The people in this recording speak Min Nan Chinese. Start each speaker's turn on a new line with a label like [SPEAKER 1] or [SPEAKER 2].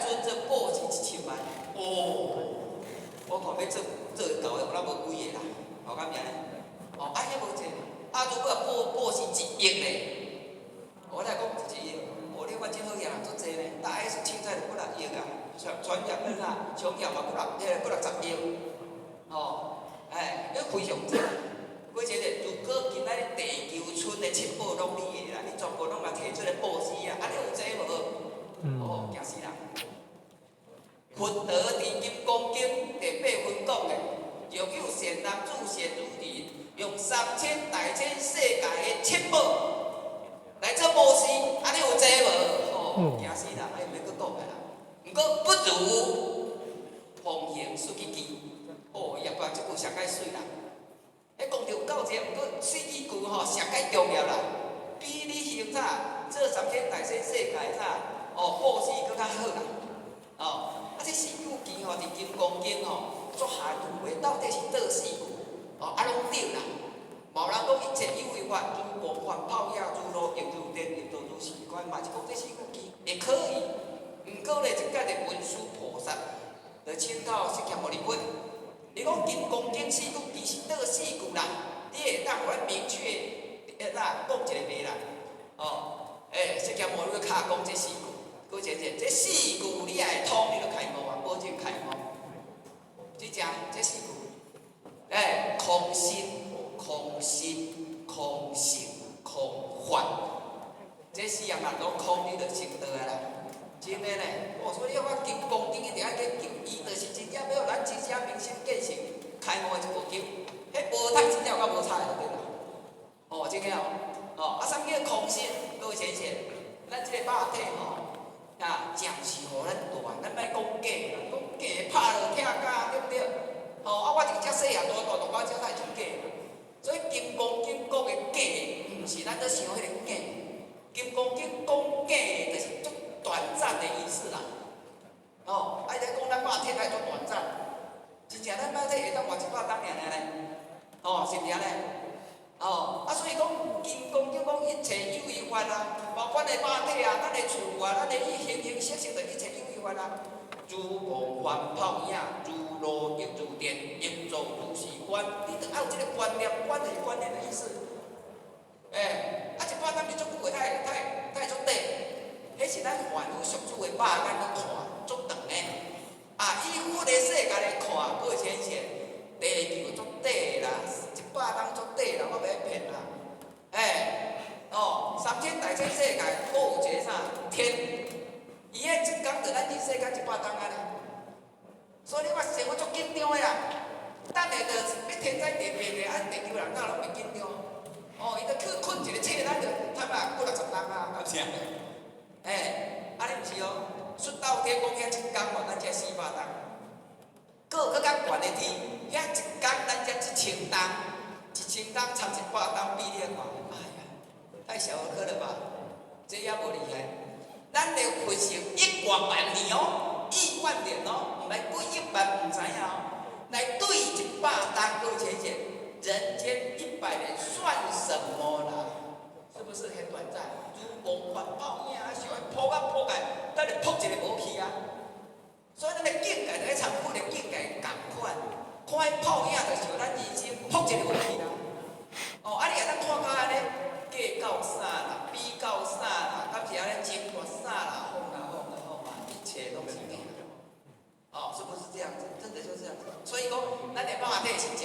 [SPEAKER 1] 尊者布施1000萬，哦，我看欲做做會到的，有哪無幾个啦，哦，敢毋是按呢？哦，啊，遐無濟，啊，如果布施1億咧，我來講1億，哦，你看真好額，足濟呢，大 S 凊彩就幾若億啊，傳傳業恁啥，商業嘛幾若，彼个幾六十億，哦，哎，彼非常濟。過一个，如果今仔日地球村的七寶攏你的啦，你全部攏共提出來布施啊，按呢有濟無？哦，驚死人！佛陀佇《金剛經》第八分講的，若有善男子善女人，用三千大千世界的七寶來做布施，按呢有濟無？哦，驚死人！哎，袂閣講的啦。毋過不如奉行四句偈。哦，伊也把這句上蓋媠啦。彼講著有夠濟，毋過四句偈吼上蓋重要啦。比你行啥做三千大千世界啥哦布施閣較好啦。哦，啊這四句偈吼，佇《金剛經》吼足含糊的，到底是佗四句？哦，啊攏對啦。無人講一切有為法，如夢幻泡影，如露亦如電，亦如是觀，嘛是講這四句偈會可以。毋過咧，這擺的文殊菩薩就請教釋迦牟尼佛。伊講《金剛經》四句偈是佗四句啦？你會當予咱明確會當講一下袂啦？哦，欸，釋迦牟尼佛較講這四句，閣一個這四句你也會通，你就開悟啊，保證開悟。這只這四句，欸，空心、空心、空性、空法，這四樣啊攏空，你就成道啊啦。真的呢，哦，所以你看《金剛經》一定愛去求，伊就是真正欲予咱真正明心見性開悟的一部經。彼無讀真正有夠無彩就對啦。哦，這個哦，哦，啊，啥物叫空性？各位淺顯，咱這個肉體吼，啊，暫時予咱蹛，咱莫講假啦，講假拍落疼甲，對毋對？吼，啊，我一遮細漢大大大到遮才真假。所以《金剛經》講的假，毋是咱咧想彼個假。《金剛經》講假，就是足短暫的意思啦。哦，啊，伊咧講咱肉體愛足短暫，真正咱肉體會當活100冬爾爾呢？哦，是毋是按呢？哦，啊，所以講《金剛經》講一切有為法啊，包括咱的肉體啊，咱的厝啊，咱的伊形形色色的一切有為法啊，如夢幻泡影，如露亦如電，應作如是觀。你著愛有這個觀念，觀就是觀念的意思。欸，啊，100冬你足久的，才會足短。彼是咱凡夫俗子的肉眼咧看，足長的。啊，以佛的世界來看，各位淺顯，地球足短啦，100冬足短啦，我袂騙啦。欸，哦，三千大千世界，閣有一个啥天，伊彼一工就咱人世間100冬按呢。所以你看生活足緊張的啦，等下就欲天災地變的，啊，地球人哪攏會緊張？哦，伊就去睏一个醒，咱就差啊幾六十冬啊，敢是？欸，按呢毋是哦，出道天講遐一工吼，咱才400冬。閣有閣較懸的天，遐一工咱才1000冬，1000冬參100冬比你看，哎呀，太小兒科了吧？這也無厲害。咱的佛壽億外萬年哦，億萬年哦，毋來幾億萬毋知影哦，來對100冬各位淺顯，人間100年算什麼啦？是不是很短暫？如夢幻泡影，小可撲啊撲來，等下撲一个無去啊！所以咱的境界，就咧參佛的境界仝款，看彼泡影就像咱人生撲一个無去啦。哦，啊你若當看較按呢，計較啥啦，比較啥啦，敢是按呢爭奪啥啦，放啊放啊放啊，一切攏是假。哦，是不是這樣子？真的就是這樣子。所以講，咱的肉體是暫